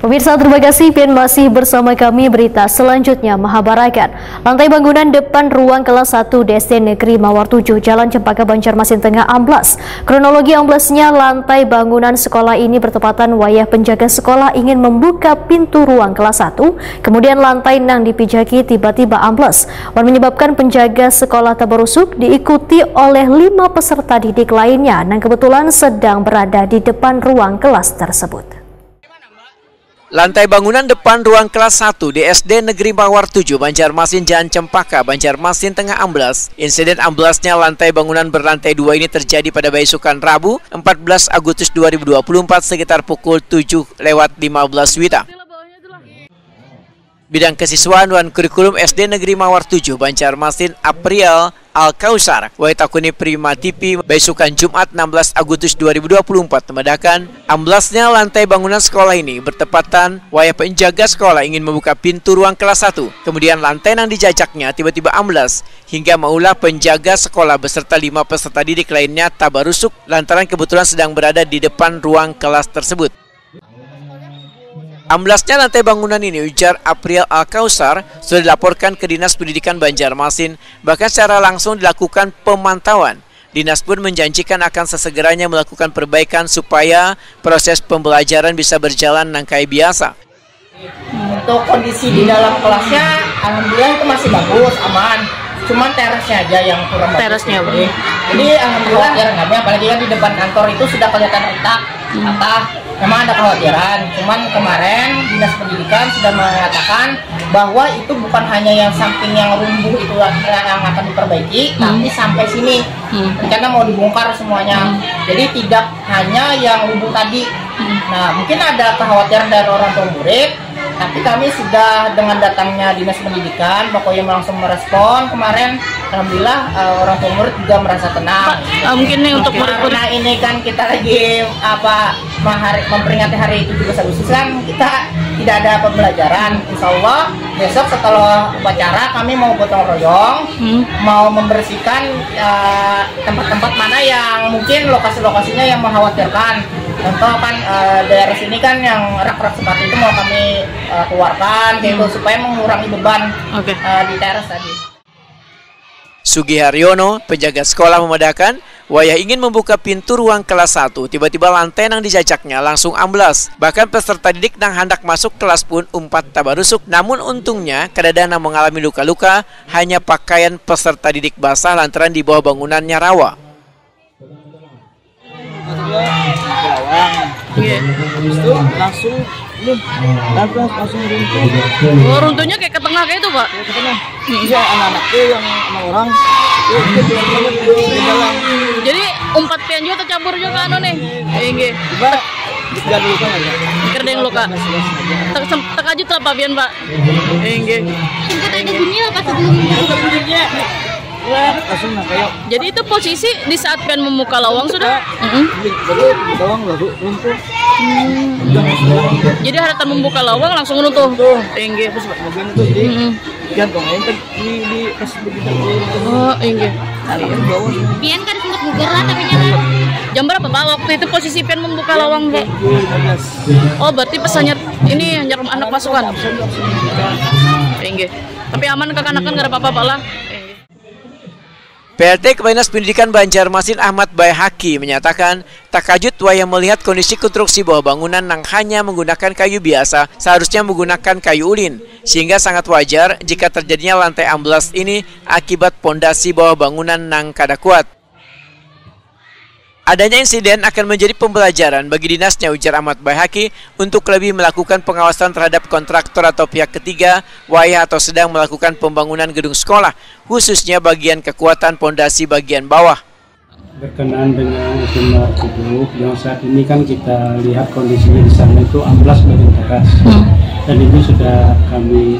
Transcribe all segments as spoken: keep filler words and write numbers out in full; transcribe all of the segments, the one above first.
Pemirsa, terima kasih pian masih bersama kami. Berita selanjutnya mahabarakan, lantai bangunan depan ruang kelas satu D S D Negeri Mawar tujuh, Jalan Cempaka, Banjarmasin Tengah amblas. Kronologi amblasnya lantai bangunan sekolah ini bertepatan wayah penjaga sekolah ingin membuka pintu ruang kelas satu, kemudian lantai nang dipijaki tiba-tiba amblas, wan menyebabkan penjaga sekolah tabarusuk diikuti oleh lima peserta didik lainnya nang kebetulan sedang berada di depan ruang kelas tersebut. Lantai bangunan depan ruang kelas satu D S D Negeri Mawar tujuh, Banjarmasin, Jalan Cempaka, Banjarmasin Tengah amblas. Insiden amblasnya lantai bangunan berlantai dua ini terjadi pada baisukan Rabu, empat belas Agustus dua ribu dua puluh empat, sekitar pukul tujuh lewat lima belas wita. Bidang Kesiswaan wan Kurikulum S D Negeri Mawar tujuh, Banjarmasin, April Al-Kausar, wayah takuni Prima T V, baisukan Jumat, enam belas Agustus dua ribu dua puluh empat, memadahakan, amblasnya lantai bangunan sekolah ini bertepatan wayah penjaga sekolah ingin membuka pintu ruang kelas satu. Kemudian lantai nang dijajaknya tiba-tiba amblas, hingga maulah penjaga sekolah beserta lima peserta didik lainnya tabarusuk lantaran kebetulan sedang berada di depan ruang kelas tersebut. Amblasnya lantai bangunan ini, ujar April Al-Kausar, sudah dilaporkan ke Dinas Pendidikan Banjarmasin, bahkan secara langsung dilakukan pemantauan. Dinas pun menjanjikan akan sesegeranya melakukan perbaikan supaya proses pembelajaran bisa berjalan nang kaya biasa. Untuk kondisi di dalam kelasnya, alhamdulillah itu masih bagus, aman. Cuman terasnya aja yang kurang bagus. Terasnya, Bu. Jadi, alhamdulillah, khawatir kami, apalagi kan di depan kantor itu sudah kelihatan retak, patah. Memang ada kekhawatiran. Cuman kemarin Dinas Pendidikan sudah mengatakan bahwa itu bukan hanya yang samping yang rubuh itu yang akan diperbaiki, tapi sampai sini. Rencana mau dibongkar semuanya. Jadi tidak hanya yang rubuh tadi. Nah, mungkin ada kekhawatiran dari orang tua murid, tapi kami sudah, dengan datangnya Dinas Pendidikan, pokoknya langsung merespon kemarin. Alhamdulillah, eh, orang tua murid juga merasa tenang. Pak, eh, mungkin nih untuk murid-murid. Karena ini kan kita lagi, apa, mahari-, memperingati hari tujuh belas Agustus kan, kita tidak ada pembelajaran. Insya Allah besok setelah upacara kami mau gotong royong, mau membersihkan, eh, tempat-tempat mana yang mungkin lokasi-lokasinya yang mengkhawatirkan. Contoh kan, eh, daerah sini kan yang rak-rak sepatu itu mau kami, eh, keluarkan, kayak itu, supaya mengurangi beban, eh, di teras tadi. Sugi Haryono, penjaga sekolah, memadahakan, wayah ingin membuka pintu ruang kelas satu, tiba-tiba lantai nang dijajaknya langsung amblas. Bahkan peserta didik nang handak masuk kelas pun umpat tabarusuk. Namun untungnya, kadada nang mengalami luka-luka, hanya pakaian peserta didik basah lantaran di bawah bangunannya rawa. Iya. Habis itu langsung, langsung, langsung runtuh. Oh, runtuhnya kayak ke tengah kayak itu, Pak? Kayak ke tengah. Iya, anak-anak tuh yang sama orang, itu, itu di dalam. Jadi, umpat pian juga tercampur juga ke anu nih. Iya, nggih. Coba, nggak ada luka, nggak ada. Kira ada yang luka. Nggak sengaja. Ter-, sem-, terkajut lah, Pak, pian, Pak. Iya, nggih. Sempat ada bunyi apa sebelum itu? Ada bunyinya. Langsung nah, kayak. Jadi itu posisi di saat pian membuka lawang sudah? Heeh. Baru lawang baru runtuh. Jadi harapan membuka lawang langsung runtuh. Runtuh. Inggih. Terus Pak, bagian itu di jantung, yang di, di pas begitu. Oh, inggih. Nah, di bawah. Pian kada sempat gugur lah, tapi nyala. Jam berapa, Pak, waktu itu posisi pian membuka lawang, Pak? Pukul lima belas. Oh, berarti pesannya ini hanya anak masukan. Absen, absen. Inggih. Tapi aman, kakanakan kada apa-apa, Pak, lah. Inggih. P L T Kepala Dinas Pendidikan Banjarmasin Ahmad Baihaqi menyatakan, takajut wayah melihat kondisi konstruksi bawah bangunan nang hanya menggunakan kayu biasa, seharusnya menggunakan kayu ulin, sehingga sangat wajar jika terjadinya lantai amblas ini akibat pondasi bawah bangunan nang kada kuat. Adanya insiden akan menjadi pembelajaran bagi dinasnya, ujar Ahmad Baihaqi, untuk lebih melakukan pengawasan terhadap kontraktor atau pihak ketiga wayah atau sedang melakukan pembangunan gedung sekolah, khususnya bagian kekuatan pondasi bagian bawah. Berkenaan dengan istimewa hidup yang saat ini kan kita lihat kondisinya di sana itu amblas bagian teras. Dan ini sudah kami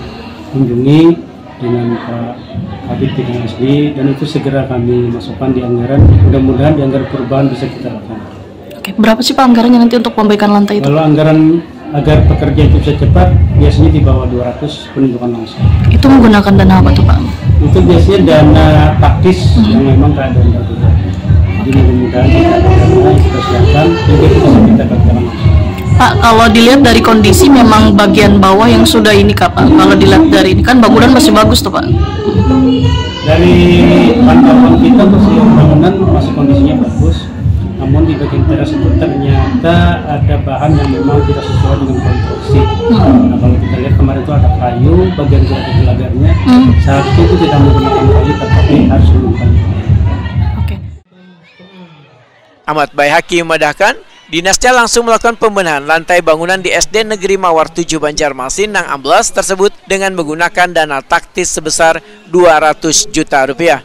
kunjungi dengan Pak Kabid Tingkat S D dan itu segera kami masukkan di anggaran. Mudah-mudahan di anggaran perubahan bisa kita lakukan. Oke, berapa sih, Pak, anggarannya nanti untuk pembaikan lantai itu? Kalau anggaran agar pekerja itu bisa cepat, biasanya di bawah dua ratus penunjukan langsung. Itu menggunakan dana apa tuh, Pak? Itu biasanya dana taktis yang memang keadaan darurat. Jadi mudah-mudahan kita, kita siapkan, jadi kita bisa kita kerjakan langsung. Pak, kalau dilihat dari kondisi memang bagian bawah yang sudah ini, Kak, Pak. Kalau dilihat dari ini kan bangunan masih bagus tuh, Pak. Dari pantauan kita tuh sih bangunan masih kondisinya bagus. Namun di bagian teras itu ternyata ada bahan yang memang tidak sesuai dengan konstruksi. Nah, kalau kita lihat kemarin itu ada kayu, bagian gerak-geraknya. Saat itu tidak menggunakan kayu, tetapi harus menggunakan Oke. Ahmad Baihaki memadahkan, dinasnya langsung melakukan pembenahan lantai bangunan di S D Negeri Mawar tujuh Banjarmasin nang amblas tersebut dengan menggunakan dana taktis sebesar dua ratus juta rupiah.